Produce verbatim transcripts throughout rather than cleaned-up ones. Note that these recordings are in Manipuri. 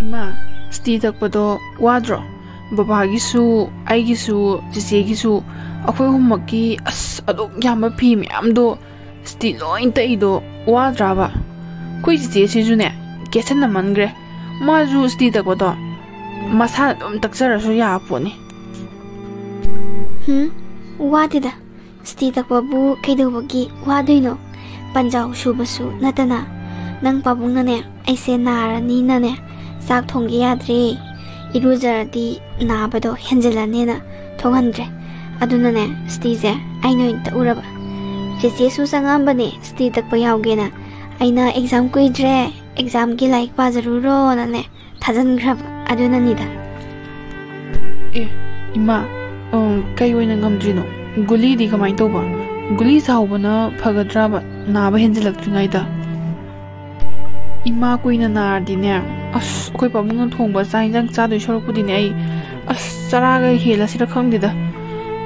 ꯏꯃꯥ, ꯁ꯭ꯇꯤ ꯇꯛꯄꯗꯣ ꯋꯥꯗ꯭ꯔꯣ? ꯕꯕꯥꯒꯤꯁꯨ, ꯑꯩꯒꯤꯁꯨ, ꯆꯤꯆꯦꯒꯤꯁꯨ, ꯑꯩꯈꯣꯏ ꯑꯍꯨꯝꯃꯛꯀꯤ ꯑꯁ ꯑꯗꯨꯛ ꯌꯥꯝꯕ ꯐꯤ ꯃꯌꯥꯝꯗꯣ ꯁ꯭ꯇꯤ ꯂꯣꯏ ꯇꯛꯏꯗꯣ ꯋꯥꯗ꯭ꯔꯕ? ꯑꯩꯈꯣꯏ ꯆꯤꯆꯦꯁꯤꯁꯨꯅꯦ ꯀꯦꯠꯁꯟꯅꯃꯟꯈ꯭ꯔꯦ꯫ ꯃꯥꯁꯨ ꯁ꯭ꯇꯤ ꯇꯛꯄꯗꯣ ꯃꯁꯥꯅ ꯑꯗꯨꯝ ꯇꯛꯆꯔꯁꯨ ꯌꯥꯕ ꯄꯣꯠꯅꯤ꯫ ꯍꯨꯝ, ꯋꯥꯗꯦꯗ꯫ ꯁ꯭ꯇꯤ ꯇꯛꯄꯕꯨ ꯀꯩꯗꯧꯕꯒꯤ ꯋꯥꯗꯣꯏꯅꯣ? ꯄꯟꯖꯥꯎ ꯁꯨꯕꯁꯨ ꯅꯠꯇꯅ꯫ ꯅꯪ ꯄꯥꯕꯨꯡꯅꯅꯦ, ꯑꯩꯁꯦ ꯅꯥꯔꯅꯤꯅꯅꯦ, ꯆꯥꯛ ꯊꯣꯡꯒꯦ ꯌꯥꯗ꯭ꯔꯦ꯫ ꯏꯔꯨꯖꯔꯗꯤ ꯅꯥꯕꯗꯣ ꯍꯦꯟꯖꯤꯜꯂꯅꯦꯅ ꯊꯣꯡꯍꯟꯗ꯭ꯔꯦ꯫ ꯑꯗꯨꯅꯅꯦ, ꯁ꯭ꯇꯤꯁꯦ ꯑꯩꯅ ꯑꯣꯏꯅ ꯇꯛꯎꯔꯕ꯫ ꯆꯦꯆꯦꯁꯨ ꯆꯪꯉꯛꯑꯝꯕꯅꯦ ꯁ꯭ꯇꯤ ꯇꯛꯄ ꯌꯥꯎꯒꯦꯅ꯫ ꯑꯩꯅ "ꯑꯦꯛꯖꯥꯝ ꯀꯨꯏꯗ꯭ꯔꯦ, ꯑꯦꯛꯖꯥꯝꯒꯤ ꯂꯥꯏꯔꯤꯛ ꯄꯥꯖꯔꯨꯔꯣꯅꯅꯦ" ꯊꯥꯖꯤꯟꯈ꯭ꯔꯕ꯫ ꯑꯗꯨꯅꯅꯤꯗ꯫ ꯑꯦ, ꯏꯃꯥ, ꯎꯝ, ꯀꯩ ꯑꯣꯏꯅ ꯉꯝꯗ꯭ꯔꯤꯅꯣ? ꯒꯨꯂꯤꯗꯤ ꯀꯃꯥꯏꯅ ꯇꯧꯕ? ꯒꯨꯂꯤ ꯆꯥꯍꯧꯕꯅ ꯐꯒꯗ꯭ꯔꯕ, ꯅꯥꯕ ꯍꯦꯟꯖꯤꯜꯂꯛꯇ꯭ꯔꯤꯉꯩꯗ? ꯏꯃꯥ ꯀꯨꯏꯅ ꯅꯥꯔꯗꯤꯅꯦ, ꯑꯁ, ꯑꯩꯈꯣꯏ ꯄꯥꯕꯨꯡꯅ ꯊꯣꯡꯕ ꯆꯥꯛ ꯏꯟꯖꯥꯡ ꯆꯥꯗꯣꯏ ꯁꯔꯨꯛꯄꯨꯗꯤꯅꯦ, ꯑꯩ, ꯑꯁ, ꯆꯔꯥꯒ ꯍꯦꯜꯂꯁꯤꯔ ꯈꯪꯗꯦꯗ꯫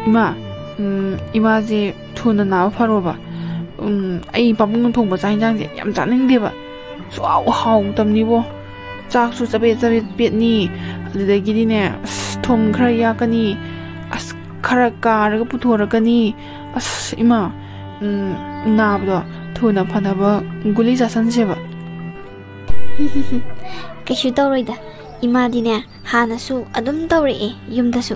ꯏꯃꯥ, ꯎꯝ, ꯏꯃꯥꯁꯦ ꯊꯨꯅ ꯅꯥꯕ ꯐꯔꯣꯕ꯫ ꯎꯝ, ꯑꯩ ꯄꯥꯕꯨꯡꯅ ꯊꯣꯡꯕ ꯆꯥꯛ ꯏꯟꯖꯥꯡꯁꯦ ꯌꯥꯝ ꯆꯥꯅꯤꯡꯗꯦꯕ꯫ ꯁꯨꯛꯍꯥꯎ ꯍꯥꯎꯇꯕꯅꯤꯕꯣ꯫ ꯆꯥꯛꯁꯨ ꯆꯕꯦꯠ ꯆꯕꯦꯠ ꯄꯦꯠꯅꯤ, ꯑꯗꯨꯗꯒꯤꯗꯤꯅꯦ, ꯑꯁ, ꯊꯨꯝ ꯈꯔ ꯌꯥꯛꯀꯅꯤ, ꯑꯁ, ꯈꯔ ꯀꯥꯔꯒ ꯄꯨꯊꯣꯔꯛꯀꯅꯤ꯫ ꯑꯁ, ꯏꯃꯥ, ꯎꯝ, ꯅꯥꯕꯗꯣ ꯊꯨꯅ ꯐꯅꯕ ꯒꯨꯂꯤ ꯆꯥꯁꯟꯁꯦꯕ꯫ ꯀꯩꯁꯨ ꯇꯧꯔꯣꯏꯗ꯫ ꯏꯃꯥꯗꯤꯅꯦ, ꯍꯥꯟꯅꯁꯨ ꯑꯗꯨꯝ ꯇꯧꯔꯛꯑꯦ ꯌꯨꯝꯗꯁꯨ꯫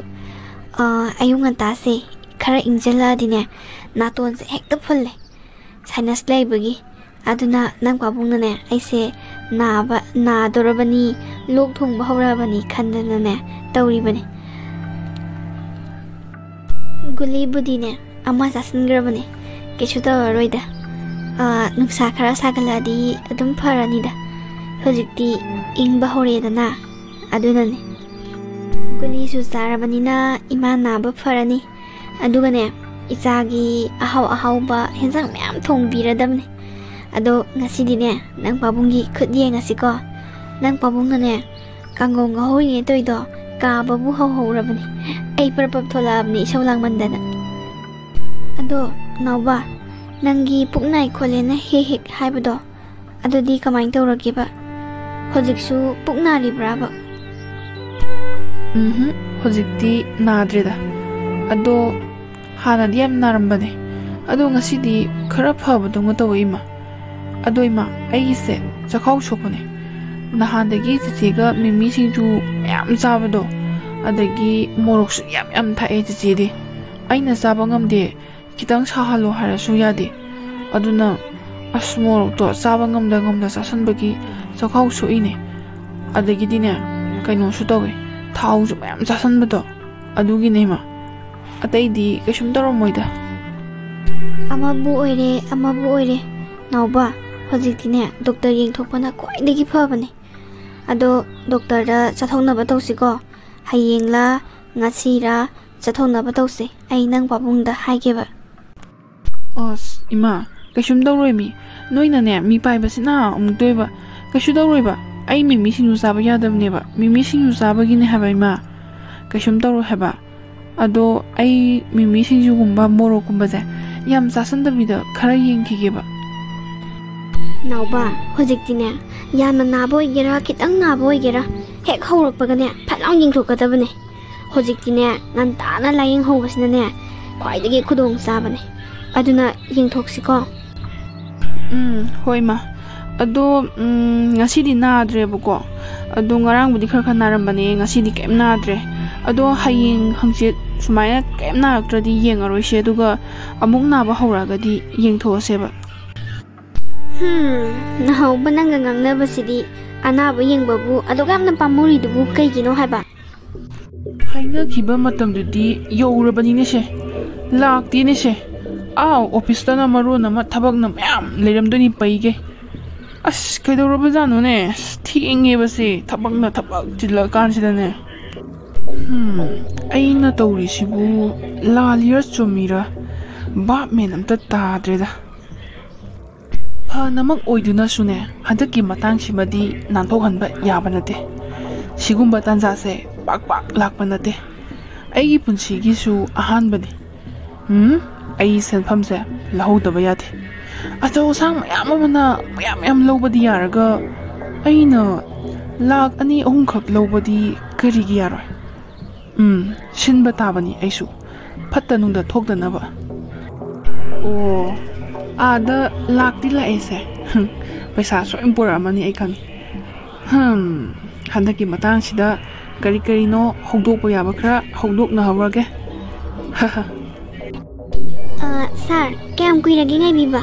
ꯑ, ꯑꯌꯨꯛ ꯉꯟꯇꯥꯁꯦ ꯈꯔ ꯏꯪꯁꯤꯜꯂꯛꯑꯗꯤꯅꯦ, ꯅꯥꯇꯣꯟꯁꯦ ꯍꯦꯛꯇ ꯐꯨꯜꯂꯦ꯫ ꯁꯥꯏꯅꯁ ꯂꯩꯕꯒꯤ꯫ ꯑꯗꯨꯅ ꯅꯪ ꯄꯥꯕꯨꯡꯅꯅꯦ, ꯑꯩꯁꯦ ꯅꯥꯕ, ꯅꯥꯗꯣꯔꯕꯅꯤ, ꯂꯣꯛ ꯊꯨꯡꯕ ꯍꯧꯔꯛꯑꯕꯅꯤ ꯈꯟꯗꯅꯅꯦ ꯇꯧꯔꯤꯕꯅꯤ꯫ ꯒꯨꯂꯤꯕꯨꯗꯤꯅꯦ, ꯑꯃ ꯆꯥꯁꯤꯟꯈ꯭ꯔꯕꯅꯦ, ꯀꯩꯁꯨ ꯇꯧꯔꯔꯣꯏꯗ꯫ ꯑꯥ, ꯅꯨꯡꯁꯥ ꯈꯔ ꯁꯥꯒꯠꯂꯛꯑꯗꯤ ꯑꯗꯨꯝ ꯐꯔꯅꯤꯗ꯫ ꯍꯧꯖꯤꯛꯇꯤ ꯏꯪꯕ ꯍꯧꯔꯛꯑꯦꯗꯅ, ꯑꯗꯨꯅꯅꯦ꯫ ꯒꯨꯂꯤꯁꯨ ꯆꯥꯔꯕꯅꯤꯅ ꯏꯃꯥ ꯅꯥꯕ ꯐꯔꯅꯤ꯫ ꯑꯗꯨꯒꯅꯦ, ꯏꯆꯥꯒꯤ ꯑꯍꯥꯎ ꯑꯍꯥꯎꯕ ꯍꯦꯟꯖꯥꯡ ꯃꯌꯥꯝ ꯊꯣꯡꯕꯤꯔꯗꯕꯅꯦ꯫ ꯑꯗꯣ ꯉꯁꯤꯗꯤꯅꯦ, ꯅꯪ ꯄꯥꯕꯨꯡꯒꯤ ꯈꯨꯠ ꯌꯦꯡꯉꯁꯤꯀꯣ꯫ ꯅꯪ ꯄꯥꯕꯨꯡꯅꯅꯦ, ꯀꯥꯡꯉꯧ ꯉꯧꯍꯧꯔꯤꯉꯩ ꯇꯧꯔꯤꯗꯣ ꯀꯥꯕꯕꯨ ꯍꯧꯍꯧꯔꯕꯅꯤ꯫ ꯑꯩ ꯄ꯭ꯔꯞ ꯄ꯭ꯔꯞ ꯊꯣꯛꯂꯛꯑꯕꯅꯤ ꯏꯁꯧ ꯂꯥꯡꯃꯟꯗꯅ꯫ ꯑꯗꯣ ꯅꯥꯎꯕ, ꯅꯪꯒꯤ ꯄꯨꯛ ꯅꯥꯏ ꯈꯣꯠꯂꯦꯅ ꯍꯦꯛ ꯍꯦꯛ ꯍꯥꯏꯕꯗꯣ, ꯑꯗꯨꯗꯤ ꯀꯃꯥꯏꯅ ꯇꯧꯔꯒꯦꯕ? ꯍꯧꯖꯤꯛꯁꯨ ꯄꯨꯛ ꯅꯥꯔꯤꯕ꯭ꯔꯥꯕ? ꯎꯝꯍꯨꯝ, ꯍꯧꯖꯤꯛꯇꯤ ꯅꯥꯗ꯭ꯔꯦꯗ꯫ ꯑꯗꯣ ꯍꯥꯟꯅꯗꯤ ꯌꯥꯝ ꯅꯥꯔꯝꯕꯅꯦ꯫ ꯑꯗꯣ ꯉꯁꯤꯗꯤ ꯈꯔ ꯐꯕꯗꯧꯅ ꯇꯧꯋꯦ, ꯏꯃꯥ꯫ ꯑꯗꯣ ꯏꯃꯥ, ꯑꯩꯒꯤꯁꯦ ꯆꯈꯥꯎ ꯁꯣꯛꯄꯅꯦ꯫ ꯅꯍꯥꯟꯗꯒꯤ ꯆꯤꯆꯦꯒ ꯃꯤꯃꯤ ꯁꯤꯡꯖꯨ ꯃꯌꯥꯝ ꯆꯥꯕꯗꯣ, ꯑꯗꯒꯤ ꯃꯣꯔꯣꯛꯁꯨ ꯌꯥꯝ ꯌꯥꯝ ꯊꯥꯛꯑꯦ ꯆꯤꯆꯦꯗꯤ꯫ ꯑꯩꯅ ꯆꯥꯕ ꯉꯝꯗꯦ, ꯈꯤꯇꯪ ꯁꯥꯍꯜꯂꯣ ꯍꯥꯏꯔꯁꯨ ꯌꯥꯗꯦ꯫ ꯑꯗꯨꯅ ꯑꯁ, ꯃꯣꯔꯣꯛꯇꯣ ꯆꯥꯕ ꯉꯝꯗ ꯉꯝꯗ ꯆꯥꯁꯟꯕꯒꯤ ꯆꯈꯥꯎ ꯁꯣꯛꯏꯅꯦ꯫ ꯑꯗꯒꯤꯗꯤꯅꯦ, ꯀꯩꯅꯣꯁꯨ ꯇꯧꯋꯦ, ꯊꯥꯎꯁꯨ ꯃꯌꯥꯝ ꯆꯥꯁꯟꯕꯗꯣ, ꯑꯗꯨꯒꯤꯅꯦ ꯏꯃꯥ꯫ ꯑꯇꯩꯗꯤ ꯀꯩꯁꯨꯝ ꯇꯧꯔꯝꯃꯣꯏꯗ꯫ ꯑꯃꯕꯨ ꯑꯣꯏꯔꯦ, ꯑꯃꯕꯨ ꯑꯣꯏꯔꯦ, ꯅꯥꯎꯕ, ꯍꯧꯖꯤꯛꯇꯤꯅꯦ ꯗꯣꯛꯇꯔ ꯌꯦꯡꯊꯣꯛꯄꯅ ꯈ꯭ꯋꯥꯏꯗꯒꯤ ꯐꯕꯅꯦ꯫ ꯑꯗꯣ ꯗꯣꯛꯇꯔꯗ ꯆꯠꯊꯣꯛꯅꯕ ꯇꯧꯁꯤꯀꯣ꯫ ꯍꯌꯦꯡꯂ ꯉꯁꯤꯔ ꯆꯠꯊꯣꯛꯅꯕ ꯇꯧꯁꯦ꯫ ꯑꯩ ꯅꯪ ꯄꯥꯕꯨꯡꯗ ꯍꯥꯏꯒꯦꯕ꯫ ꯑꯁ, ꯏꯃꯥ, ꯀꯩꯁꯨꯝ ꯇꯧꯔꯣꯏ ꯃꯤ꯫ ꯅꯣꯏꯅꯅꯦ, ꯃꯤ ꯄꯥꯏꯕꯁꯤꯅ ꯑꯃꯨꯛ ꯇꯣꯏꯕ꯫ ꯀꯩꯁꯨ ꯇꯧꯔꯣꯏꯕ꯫ ꯑꯩ ꯃꯤꯃꯤ ꯁꯤꯡꯖꯨ ꯆꯥꯕ ꯌꯥꯗꯕꯅꯦꯕ꯫ ꯃꯤꯃꯤ ꯁꯤꯡꯖꯨ ꯆꯥꯕꯒꯤꯅꯦ ꯍꯥꯏꯕ, ꯏꯃꯥ꯫ ꯀꯩꯁꯨꯝ ꯇꯧꯔꯣꯏ ꯍꯥꯏꯕ꯫ ꯑꯗꯣ ꯑꯩ ꯃꯤꯃꯤ ꯁꯤꯡꯖꯨꯒꯨꯝꯕ, ꯃꯣꯔꯣꯛꯀꯨꯝꯕꯁꯦ ꯌꯥꯝ ꯆꯥꯁꯟꯗꯕꯤꯗ ꯈꯔ ꯌꯦꯡꯈꯤꯒꯦꯕ꯫ ꯅꯥꯎꯕ, ꯍꯧꯖꯤꯛꯇꯤꯅꯦ, ꯌꯥꯝꯅ ꯅꯥꯕ ꯑꯣꯏꯒꯦꯔꯥ, ꯈꯤꯇꯪ ꯅꯥꯕ ꯑꯣꯏꯒꯦꯔꯥ, ꯍꯦꯛ ꯍꯧꯔꯛꯄꯒꯅꯦ, ꯐꯠ ꯂꯥꯎ ꯌꯦꯡꯊꯣꯛꯀꯗꯕꯅꯦ꯫ ꯍꯧꯖꯤꯛꯇꯤꯅꯦ, ꯉꯟꯇꯥꯅ ꯂꯥꯏꯌꯦꯡ ꯍꯧꯕꯁꯤꯅꯅꯦ, ꯈ꯭ꯋꯥꯏꯗꯒꯤ ꯈꯨꯗꯣꯡ ꯆꯥꯕꯅꯦ꯫ ꯑꯗꯨꯅ ꯌꯦꯡꯊꯣꯛꯁꯤꯀꯣ꯫ ꯎꯝ, ꯍꯣꯏ, ꯃꯥ꯫ ꯑꯗꯣ, ꯎꯝ, ꯉꯁꯤꯗꯤ ꯅꯥꯗ꯭ꯔꯦꯕꯀꯣ꯫ ꯑꯗꯣ ꯉꯔꯥꯡꯕꯨꯗꯤ ꯈꯔ ꯈꯔ ꯅꯥꯔꯝꯕꯅꯦ, ꯉꯁꯤꯗꯤ ꯀꯩꯝ ꯅꯥꯗ꯭ꯔꯦ꯫ ꯑꯗꯣ ꯍꯌꯦꯡ ꯍꯪꯆꯤꯠ ꯁꯨꯃꯥꯏꯅ ꯀꯩꯝ ꯅꯥꯔꯛꯇ꯭ꯔꯗꯤ ꯌꯦꯡꯉꯔꯣꯏꯁꯦ, ꯑꯗꯨꯒ ꯑꯃꯨꯛ ꯅꯥꯕ ꯍꯧꯔꯛꯑꯒꯗꯤ ꯌꯦꯡꯊꯣꯛꯑꯁꯦꯕ꯫ ꯍꯝ, ꯅꯍꯥꯎꯕ ꯅꯪꯒ ꯉꯥꯡꯅꯕꯁꯤꯗꯤ ꯑꯅꯥꯕ ꯌꯦꯡꯕꯕꯨ ꯑꯗꯨꯛ ꯌꯥꯝꯅ ꯄꯥꯝꯃꯨꯔꯤꯗꯨꯕꯨ ꯀꯩꯒꯤꯅꯣ ꯍꯥꯏꯕ? ꯍꯥꯏꯅꯈꯤꯕ ꯃꯇꯝꯗꯨꯗꯤ ꯌꯧꯔꯕꯅꯤꯅꯦꯁꯦ, ꯂꯥꯛꯇꯦꯅꯦꯁꯦ꯫ ꯑꯥꯎ, ꯑꯣꯐꯤꯁꯇꯅ ꯃꯔꯣꯟ ꯑꯃ ꯊꯕꯛꯅ ꯃꯌꯥꯝ ꯂꯩꯔꯝꯗꯣꯏꯅꯤ ꯄꯩꯒꯦ꯫ ꯑꯁ, ꯀꯩꯗꯧꯔꯕꯖꯥꯠꯅꯣꯅꯦ? ꯑꯁ, ꯊꯦꯡꯉꯦꯕꯁꯦ, ꯊꯕꯛꯅ ꯊꯕꯛ ꯆꯤꯜꯂꯀꯥꯟꯁꯤꯗꯅꯦ꯫ ꯍꯝ, ꯑꯩꯅ ꯇꯧꯔꯤꯁꯤꯕꯨ ꯂꯥꯜꯂꯤꯔ ꯆꯨꯝꯃꯤꯔ ꯚꯥꯞ ꯃꯦꯟ ꯑꯝꯇ ꯇꯥꯗ꯭ꯔꯦꯗ꯫ ꯐꯅꯃꯛ ꯑꯣꯏꯗꯨꯅꯁꯨꯅꯦ, ꯍꯟꯗꯛꯀꯤ ꯃꯇꯥꯡꯁꯤꯃꯗꯤ ꯅꯥꯟꯊꯣꯛꯍꯟꯕ ꯌꯥꯕ ꯅꯠꯇꯦ꯫ ꯁꯤꯒꯨꯝꯕ ꯇꯥꯟꯖꯥꯁꯦ ꯄꯥꯛ ꯄꯥꯛ ꯂꯥꯛꯄ ꯅꯠꯇꯦ꯫ ꯑꯩꯒꯤ ꯄꯨꯟꯁꯤꯒꯤꯁꯨ ꯑꯍꯥꯟꯕꯅꯤ꯫ ꯎꯝ, ꯑꯩ ꯁꯦꯟꯐꯝꯁꯦ ꯂꯧꯍꯧꯗꯕ ꯌꯥꯗꯦ꯫ ꯑꯆꯧ ꯑꯁꯥꯡ ꯃꯌꯥꯝ ꯑꯃꯅ ꯃꯌꯥꯝ ꯃꯌꯥꯝ ꯂꯧꯕꯗꯤ ꯌꯥꯔꯒ, ꯑꯩꯅ ꯂꯥꯛ ꯑꯅꯤ ꯑꯍꯨꯝꯈꯛ ꯂꯧꯕꯗꯤ ꯀꯔꯤꯒꯤ ꯌꯥꯔꯣꯏ? ꯎꯝ, ꯁꯤꯟꯕ ꯇꯥꯕꯅꯤ ꯑꯩꯁꯨ, ꯐꯠꯇ ꯅꯨꯡꯗ ꯊꯣꯛꯇꯅꯕ꯫ ꯑꯣ, ꯑꯥꯗ ꯂꯥꯛꯇꯤ ꯂꯥꯛꯑꯦꯁꯦ꯫ ꯄꯩꯁꯥ ꯁꯣꯏꯅ ꯄꯨꯔꯛꯑꯃꯅꯤ ꯑꯩ ꯈꯪꯉꯤ꯫ ꯍꯝ, ꯍꯟꯗꯛꯀꯤ ꯃꯇꯥꯡꯁꯤꯗ ꯀꯔꯤ ꯀꯔꯤꯅꯣ ꯍꯧꯗꯣꯛꯄ ꯌꯥꯕ ꯈꯔ ꯍꯧꯗꯣꯛꯅꯍꯧꯔꯒꯦ꯫ ꯑ, ꯁꯥꯔ, ꯀꯌꯥꯝ ꯀꯨꯏꯔꯒꯦ ꯉꯥꯏꯕꯤꯕ?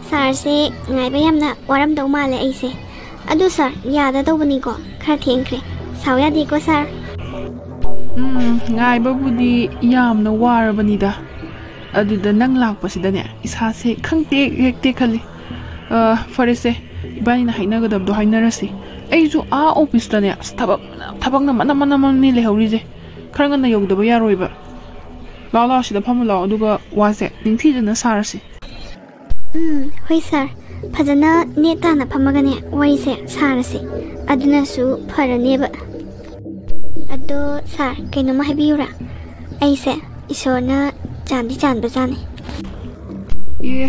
ꯁꯥꯔꯁꯦ ꯉꯥꯏꯕ ꯌꯥꯝꯅ ꯋꯥꯔꯝꯗꯧ ꯃꯥꯜꯂꯦ ꯑꯩꯁꯦ꯫ ꯑꯗꯨ ꯁꯥꯔ, ꯌꯥꯗ ꯇꯧꯕꯅꯤꯀꯣ, ꯈꯔ ꯊꯦꯡꯈ꯭ꯔꯦ꯫ ꯁꯥꯎ ꯌꯥꯗꯦꯀꯣ ꯁꯥꯔ꯫ ꯎꯝ, ꯉꯥꯏꯕꯕꯨꯗꯤ ꯌꯥꯝꯅ ꯋꯥꯔꯕꯅꯤꯗ꯫ ꯑꯗꯨꯗ ꯅꯪ ꯂꯥꯛꯄꯁꯤꯗꯅꯦ, ꯏꯁꯥꯁꯦ ꯈꯪꯇꯦꯛ ꯍꯦꯛ ꯇꯦꯛꯈꯠꯂꯤ꯫ ꯑ, ꯐꯔꯦꯁꯦ, ꯏꯕꯥꯅꯤꯅ ꯍꯥꯏꯅꯒꯗꯕꯗꯣ ꯍꯥꯏꯅꯔꯁꯤ꯫ ꯑꯩꯁꯨ ꯑꯥ ꯑꯣꯐꯤꯁꯇꯅꯦ, ꯑꯁ, ꯊꯕꯛ, ꯊꯕꯛꯅ ꯃꯅꯝ, ꯃꯅꯝ, ꯃꯅꯝꯅꯤ ꯂꯩꯍꯧꯔꯤꯁꯦ꯫ ꯈꯔ ꯉꯟꯅ ꯌꯧꯗꯕ ꯌꯥꯔꯣꯏꯕ꯫ ꯂꯥꯛꯑꯣ, ꯂꯥꯛꯑꯣ, ꯁꯤꯗ ꯐꯝꯃꯨ ꯂꯥꯛꯑꯣ, ꯑꯗꯨꯒ ꯋꯥꯁꯦ ꯅꯤꯡꯊꯤꯖꯅ ꯁꯥꯔꯁꯤ꯫ ꯎꯝ, ꯍꯣꯏ ꯁꯥꯔ꯫ ꯐꯖꯅ ꯅꯦꯠ ꯇꯥꯅ ꯐꯝꯃꯒꯅꯦ ꯋꯥꯔꯤꯁꯦ ꯁꯥꯔꯁꯦ꯫ ꯑꯗꯨꯅꯁꯨ ꯐꯔꯅꯦꯕ꯫ ꯑꯗꯣ ꯁꯥꯔ, ꯀꯩꯅꯣꯝꯃ ꯍꯥꯏꯕꯤꯌꯨꯔꯥ? ꯑꯩꯁꯦ ꯏꯁꯣꯔꯅ ꯆꯥꯟꯗꯤ ꯆꯥꯟꯕꯖꯥꯠꯅꯤ꯫ ꯑꯦ,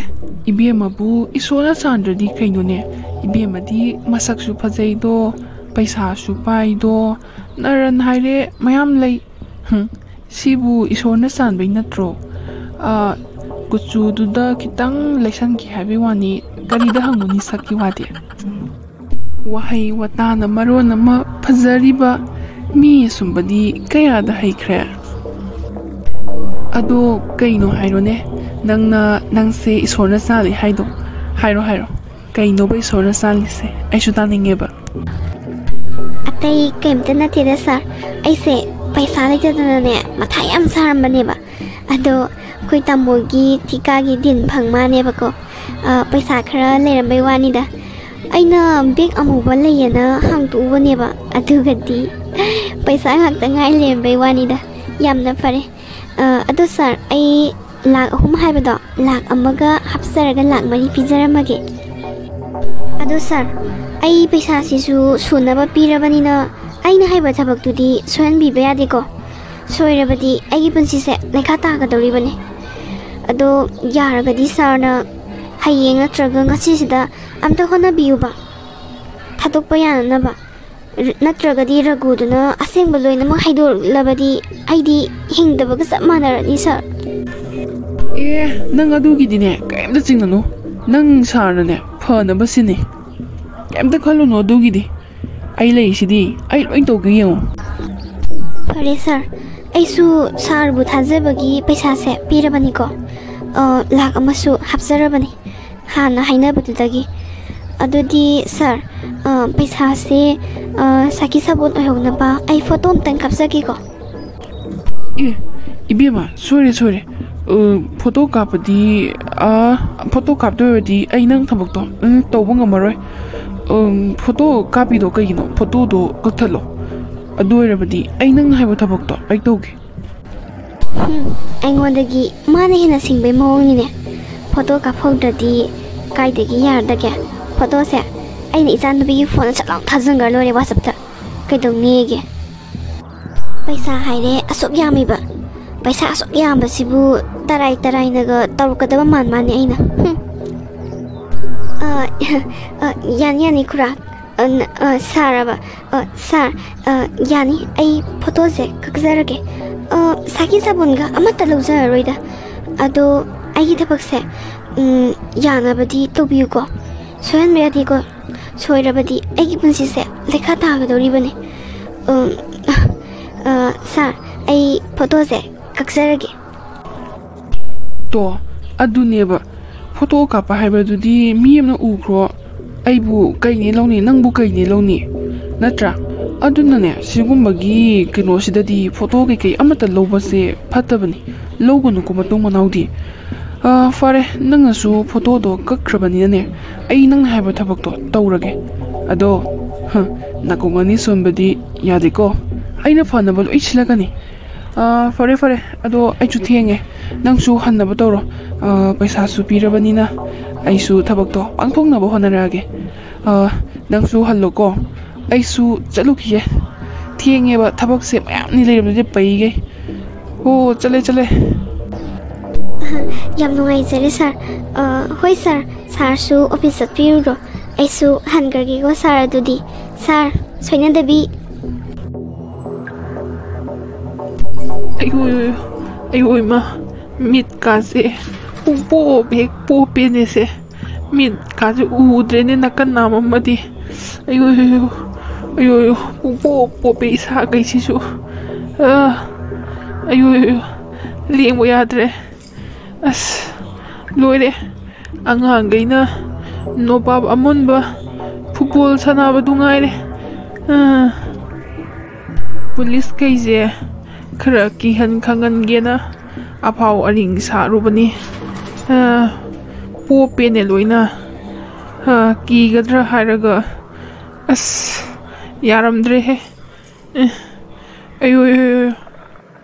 ꯏꯕꯦꯝꯃꯕꯨ ꯏꯁꯣꯔꯅ ꯆꯥꯟꯗ꯭ꯔꯗꯤ ꯀꯩꯅꯣꯅꯦ? ꯏꯕꯦꯝꯃꯗꯤ ꯃꯁꯛꯁꯨ ꯐꯖꯩꯗꯣ, ꯄꯩꯁꯥꯁꯨ ꯄꯥꯏꯗꯣ, ꯅꯔꯟ ꯍꯥꯏꯔꯦ ꯃꯌꯥꯝ ꯂꯩ꯫ ꯍꯨꯝ, ꯁꯤꯕꯨ ꯏꯁꯣꯔꯅ ꯆꯥꯟꯕꯩ ꯅꯠꯇ꯭ꯔꯣ? ꯑ, ꯀꯨꯆꯨꯗꯨꯗ ꯈꯤꯇꯪ ꯂꯩꯁꯟꯈꯤ ꯍꯥꯏꯕꯩ ꯋꯥꯅꯤ, ꯀꯔꯤꯗ ꯍꯪꯉꯨꯅꯤ ꯁꯛꯀꯤ ꯋꯥꯗꯤ? ꯋꯥꯍꯩ ꯋꯥꯇꯥꯅ ꯃꯔꯣꯟ ꯑꯃ ꯐꯖꯔꯤꯕ, ꯃꯤ ꯑꯁꯨꯝꯕꯗꯤ ꯀꯌꯥꯗ ꯍꯩꯈ꯭ꯔꯦ? ꯑꯗꯣ ꯀꯩꯅꯣ ꯍꯥꯏꯔꯣꯅꯦ, ꯅꯪꯅ, ꯅꯪꯁꯦ ꯏꯁꯣꯔꯅ ꯆꯥꯜꯂꯤ ꯍꯥꯏꯗꯣ? ꯍꯥꯏꯔꯣ, ꯍꯥꯏꯔꯣ, ꯀꯩꯅꯣꯕ ꯏꯁꯣꯔꯅ ꯆꯥꯜꯂꯤꯁꯦ? ꯑꯩꯁꯨ ꯇꯥꯅꯤꯡꯉꯦꯕ꯫ ꯑꯇꯩ ꯀꯩꯝꯇ ꯅꯠꯇꯦꯗ ꯁꯥꯔ, ꯑꯩꯁꯦ ꯄꯩꯁꯥ ꯂꯩꯇꯗꯅꯅꯦ ꯃꯊꯥ ꯌꯥꯝ ꯁꯥꯔꯝꯕꯅꯦꯕ꯫ ꯑꯗꯣ ꯑꯩꯈꯣꯏ ꯇꯥꯃꯣꯒꯤ ꯊꯤꯀꯥꯒꯤ ꯗꯤꯟ ꯐꯪ ꯃꯥꯅꯦꯕꯀꯣ꯫ ꯑ, ꯄꯩꯁꯥ ꯈꯔ ꯂꯩꯔꯝꯕꯩ ꯋꯥꯅꯤꯗ꯫ ꯑꯩꯅ ꯕꯦꯛ ꯑꯃꯨꯕ ꯂꯩꯌꯦꯅ ꯍꯥꯡꯇꯣꯛꯎꯕꯅꯦꯕ, ꯑꯗꯨꯒꯗꯤ ꯄꯩꯁꯥ ꯉꯥꯛꯇ ꯉꯥꯏ ꯂꯩꯔꯝꯕꯩ ꯋꯥꯅꯤꯗ꯫ ꯌꯥꯝꯅ ꯐꯔꯦ꯫ ꯑ, ꯑꯗꯣ ꯁꯥꯔ, ꯑꯩ ꯂꯥꯛ ꯑꯍꯨꯝ ꯍꯥꯏꯕꯗꯣ ꯂꯥꯛ ꯑꯃꯒ ꯍꯥꯞꯆꯔꯒ ꯂꯥꯛ ꯃꯔꯤ ꯄꯤꯖꯔꯝꯃꯒꯦ꯫ ꯑꯗꯣ ꯁꯥꯔ, ꯑꯩ ꯄꯩꯁꯥꯁꯤꯁꯨ ꯁꯨꯅꯕ ꯄꯤꯔꯕꯅꯤꯅ ꯑꯩꯅ ꯍꯥꯏꯕ ꯊꯕꯛꯇꯨꯗꯤ ꯁꯣꯏꯍꯟꯕꯤꯕ ꯌꯥꯗꯦꯀꯣ꯫ ꯁꯣꯏꯔꯕꯗꯤ ꯑꯩꯒꯤ ꯄꯨꯟꯁꯤꯁꯦ ꯂꯩꯈꯥ ꯇꯥꯒꯗꯧꯔꯤꯕꯅꯤ꯫ ꯑꯗꯣ ꯌꯥꯔꯒꯗꯤ ꯁꯥꯔꯅ ꯍꯌꯦꯡ ꯅꯠꯇ꯭ꯔꯒ ꯉꯁꯤꯁꯤꯗ ꯑꯝꯇ ꯍꯣꯠꯅꯕꯤꯌꯨꯕ꯫ ꯑꯇꯣꯞꯄ ꯌꯥꯅꯅꯕ꯫ ꯔ-, ꯅꯠꯇ꯭ꯔꯒꯗꯤ ꯔꯘꯨꯗꯨꯅ ꯑꯁꯦꯡꯕ ꯂꯣꯏꯅꯃꯛ ꯍꯥꯏꯗꯣꯛꯂꯕꯗꯤ ꯑꯩꯗꯤ ꯍꯤꯡꯗꯕꯒ ꯆꯞ ꯃꯥꯟꯅꯔꯅꯤ, ꯁꯥꯔ꯫ ꯑꯦ, ꯅꯪ ꯑꯗꯨꯒꯤꯗꯤꯅꯦ ꯀꯩꯝꯇ ꯆꯤꯡꯅꯅꯨ꯫ ꯅꯪ ꯁꯥꯔꯅꯅꯦ ꯐꯅꯕ ꯁꯤꯟꯅꯤ꯫ ꯀꯩꯝꯇ ꯈꯜꯂꯨꯅꯨ ꯑꯗꯨꯒꯤꯗꯤ꯫ ꯑꯩ ꯂꯩꯔꯤꯁꯤꯗꯤ, ꯑꯩ ꯂꯣꯏ ꯇꯧꯒꯦ, ꯌꯦꯡꯉꯣ꯫ ꯐꯔꯦ ꯁꯥꯔ, ꯑꯩꯁꯨ ꯁꯥꯔꯕꯨ ꯊꯥꯖꯕꯒꯤ ꯄꯩꯁꯥꯁꯦ ꯄꯤꯔꯕꯅꯤꯀꯣ꯫ ꯑ, ꯂꯥꯛ ꯑꯃꯁꯨ ꯍꯥꯞꯆꯔꯕꯅꯤ ꯍꯥꯟꯅ ꯍꯥꯏꯅꯕꯗꯨꯗꯒꯤ꯫ ꯑꯗꯨꯗꯤ ꯁꯥꯔ, ꯑ, ꯄꯩꯁꯥꯁꯦ, ꯑ, ꯁꯥꯈꯤ ꯁꯥꯕꯣꯟ ꯑꯣꯏꯍꯧꯅꯕ ꯑꯩ ꯐꯣꯇꯣ ꯑꯝꯇꯪ ꯀꯥꯞꯆꯒꯦꯀꯣ꯫ ꯑꯦ, ꯏꯕꯦꯝꯃ, ꯁꯣꯏꯔꯦ, ꯁꯣꯏꯔꯦ꯫ ꯑ, ꯐꯣꯇꯣ ꯀꯥꯞꯄꯗꯤ, ꯑ, ꯐꯣꯇꯣ ꯀꯥꯞꯇꯣꯏ ꯑꯣꯏꯔꯗꯤ ꯑꯩ ꯅꯪ ꯊꯕꯛꯇꯣ, ꯎꯝ, ꯇꯧꯕ ꯉꯝꯃꯔꯣꯏ꯫ ꯎꯝ, ꯐꯣꯇꯣ ꯀꯥꯞꯄꯤꯗꯣ ꯀꯩꯒꯤꯅꯣ? ꯐꯣꯇꯣꯗꯣ ꯀꯛꯊꯠꯂꯣ꯫ ꯑꯗꯨ ꯑꯣꯏꯔꯕꯗꯤ ꯑꯩ ꯅꯪꯅ ꯍꯥꯏꯕ ꯊꯕꯛꯇꯣ ꯑꯩ ꯇꯧꯒꯦ꯫ ꯍꯨꯝ, ꯑꯩꯉꯣꯟꯗꯒꯤ ꯃꯥꯅ ꯍꯦꯟꯅ ꯁꯤꯡꯕꯩ ꯃꯑꯣꯡꯅꯤꯅꯦ꯫ ꯐꯣꯇꯣ ꯀꯥꯞꯍꯧꯗ꯭ꯔꯗꯤ ꯀꯥꯏꯗꯒꯤ ꯌꯥꯔꯗꯒꯦ? ꯐꯣꯇꯣꯁꯦ ꯑꯩꯅ ꯏꯆꯥꯅꯨꯄꯤꯒꯤ ꯐꯣꯟꯗ ꯁꯠ ꯂꯥꯎ ꯊꯥꯖꯤꯟꯈ꯭ꯔ ꯂꯣꯏꯔꯦ WhatsApp-ꯇ꯫ ꯀꯩꯗꯧꯅꯤꯒꯦ? ꯄꯩꯁꯥ ꯍꯥꯏꯔꯦ ꯑꯁꯨꯛ ꯌꯥꯝꯃꯤꯕ꯫ ꯄꯩꯁꯥ ꯑꯁꯨꯛ ꯌꯥꯝꯕꯁꯤꯕꯨ ꯇꯔꯥꯏ ꯇꯔꯥꯏꯅꯒ ꯇꯧꯔꯛꯀꯗꯕ ꯃꯥꯟ ꯃꯥꯟꯅꯤ ꯑꯩꯅ꯫ ꯍꯨꯝ꯫ ꯑ, ꯑ, ꯌꯥꯅꯤ, ꯌꯥꯅꯤ, ꯈꯨꯔꯥ꯫ ꯑ, ꯅ-, ꯑ, ꯁꯥꯔꯕ? ꯑ, ꯁꯥꯔ, ꯑ, ꯌꯥꯅꯤ, ꯑꯩ ꯐꯣꯇꯣꯁꯦ ꯀꯛꯆꯔꯒꯦ꯫ ꯑ, ꯁꯥꯈꯤ ꯁꯥꯕꯣꯟꯒ ꯑꯃꯠꯇ ꯂꯧꯖꯔꯔꯣꯏꯗ꯫ ꯑꯗꯣ ꯑꯩꯒꯤ ꯊꯕꯛꯁꯦ, ꯎꯝ, ꯌꯥꯅꯕꯗꯤ ꯇꯧꯕꯤꯌꯨꯀꯣ꯫ ꯁꯣꯏꯍꯟꯕ ꯌꯥꯗꯦꯀꯣ꯫ ꯁꯣꯏꯔꯕꯗꯤ ꯑꯩꯒꯤ ꯄꯨꯟꯁꯤꯁꯦ ꯂꯩꯈꯥ ꯇꯥꯒꯗꯧꯔꯤꯕꯅꯤ꯫ ꯎꯝ, ꯑ, ꯁꯥꯔ, ꯑꯩ ꯐꯣꯇꯣꯁꯦ ꯀꯛꯆꯔꯒꯦ꯫ ꯇꯣ, ꯑꯗꯨꯅꯦꯕ꯫ ꯐꯣꯇꯣ ꯀꯥꯞꯄ ꯍꯥꯏꯕꯗꯨꯗꯤ ꯃꯤ ꯑꯃꯅ ꯎꯈ꯭ꯔꯣ, ꯑꯩꯕꯨ ꯀꯩꯅꯦ ꯂꯧꯅꯤ, ꯅꯪꯕꯨ ꯀꯩꯅꯦ ꯂꯧꯅꯤ? ꯅꯠꯇ꯭ꯔꯥ? ꯑꯗꯨꯅꯅꯦ, ꯁꯤꯒꯨꯝꯕꯒꯤ ꯀꯩꯅꯣꯁꯤꯗꯗꯤ ꯐꯣꯇꯣ ꯀꯩꯀꯩ ꯑꯃꯠꯇ ꯂꯧꯕꯁꯦ ꯐꯠꯇꯕꯅꯤ꯫ ꯂꯧꯒꯅꯨꯀꯣ ꯃꯇꯨꯡ ꯃꯅꯥꯎꯗꯤ꯫ ꯑ, ꯐꯔꯦ, ꯅꯪꯅꯁꯨ ꯐꯣꯇꯣꯗꯣ ꯀꯛꯈ꯭ꯔꯕꯅꯤꯅꯅꯦ, ꯑꯩ ꯅꯪꯅ ꯍꯥꯏꯕ ꯊꯕꯛꯇꯣ ꯇꯧꯔꯒꯦ꯫ ꯑꯗꯣ, ꯍ, ꯅꯥꯀꯣꯡ ꯑꯅꯤ ꯁꯣꯟꯕꯗꯤ ꯌꯥꯗꯦꯀꯣ꯫ ꯑꯩꯅ ꯐꯅꯕ ꯂꯣꯏ ꯁꯤꯜꯂꯛꯀꯅꯤ꯫ ꯑ, ꯐꯔꯦ, ꯐꯔꯦ, ꯑꯗꯣ ꯑꯩꯁꯨ ꯊꯦꯡꯉꯦ, ꯅꯪꯁꯨ ꯍꯟꯅꯕ ꯇꯧꯔꯣ꯫ ꯑ, ꯄꯩꯁꯥꯁꯨ ꯄꯤꯔꯕꯅꯤꯅ ꯑꯩꯁꯨ ꯊꯕꯛꯇꯣ ꯄꯥꯡꯊꯣꯛꯅꯕ ꯍꯣꯠꯅꯔꯛꯑꯒꯦ꯫ ꯑ, ꯅꯪꯁꯨ ꯍꯜꯂꯣꯀꯣ, ꯑꯩꯁꯨ ꯆꯠꯂꯨꯈꯤꯒꯦ꯫ ꯊꯦꯡꯉꯦꯕ, ꯊꯕꯛꯁꯦ ꯃꯌꯥꯝꯅꯤ ꯂꯩꯔꯝꯗꯣꯏꯁꯦ ꯄꯩꯒꯩ꯫ ꯑꯣ, ꯆꯠꯂꯦ, ꯆꯠꯂꯦ꯫ ꯌꯥꯝ ꯅꯨꯡꯉꯥꯏꯖꯔꯦ ꯁꯥꯔ꯫ ꯑ, ꯍꯣꯏ ꯁꯥꯔ, ꯁꯥꯔꯁꯨ ꯑꯣꯐꯤꯁ ꯆꯠꯄꯤꯔꯨꯔꯣ꯫ ꯑꯩꯁꯨ ꯍꯟꯈ꯭ꯔꯒꯦꯀꯣ ꯁꯥꯔ꯫ ꯑꯗꯨꯗꯤ ꯁꯥꯔ, ꯁꯣꯏꯅꯗꯕꯤ꯫ ꯑꯌꯣꯏ, ꯑꯌꯣꯏ, ꯑꯌꯣꯏ, ꯏꯃꯥ, ꯃꯤꯠꯀꯥꯁꯦ ꯄꯨꯡꯄꯣꯞ ꯍꯦꯛ ꯄꯣꯞꯄꯦꯅꯦꯁꯦ꯫ ꯃꯤꯠꯀꯥꯁꯦ ꯎꯗ꯭ꯔꯦꯅꯦ ꯅꯥꯀꯟ ꯅꯥꯝ ꯑꯃꯗꯤ꯫ ꯑꯌꯣꯏ, ꯑꯌꯣꯏ, ꯑꯌꯣꯏ, ꯄꯨꯡꯄꯣꯞ ꯄꯣꯞꯄꯦ ꯏꯁꯥꯈꯩꯁꯤꯁꯨ꯫ ꯑꯥ, ꯑꯌꯣꯏ, ꯑꯌꯣꯏ, ꯂꯦꯡꯕ ꯌꯥꯗ꯭ꯔꯦ꯫ ꯑꯁ, ꯂꯣꯏꯔꯦ꯫ ꯑꯉꯥꯡꯈꯩꯅ ꯅꯣꯕꯥꯞ ꯑꯃꯨꯟꯕ ꯐꯨꯠꯕꯣꯜ ꯁꯥꯟꯅꯕꯗꯨ ꯉꯥꯏꯔꯦ꯫ ꯑꯥ, ꯄꯨꯂꯤꯁꯈꯩꯁꯦ ꯈꯔ ꯀꯤꯍꯟ ꯈꯪꯍꯟꯒꯦꯅ ꯑꯐꯥꯎ ꯑꯔꯤꯡ ꯁꯥꯔꯨꯕꯅꯤ꯫ ꯑꯥ, ꯄꯣꯞꯄꯦꯅꯦ ꯂꯣꯏꯅ꯫ ꯑꯥ, ꯀꯤꯒꯗ꯭ꯔꯥ ꯍꯥꯏꯔꯒ, ꯑꯁ, ꯌꯥꯔꯝꯗ꯭ꯔꯦꯍꯦ꯫ ꯑꯦ, ꯑꯌꯣ, ꯑꯌꯣ, ꯑꯌꯣ, ꯑꯌꯣ꯫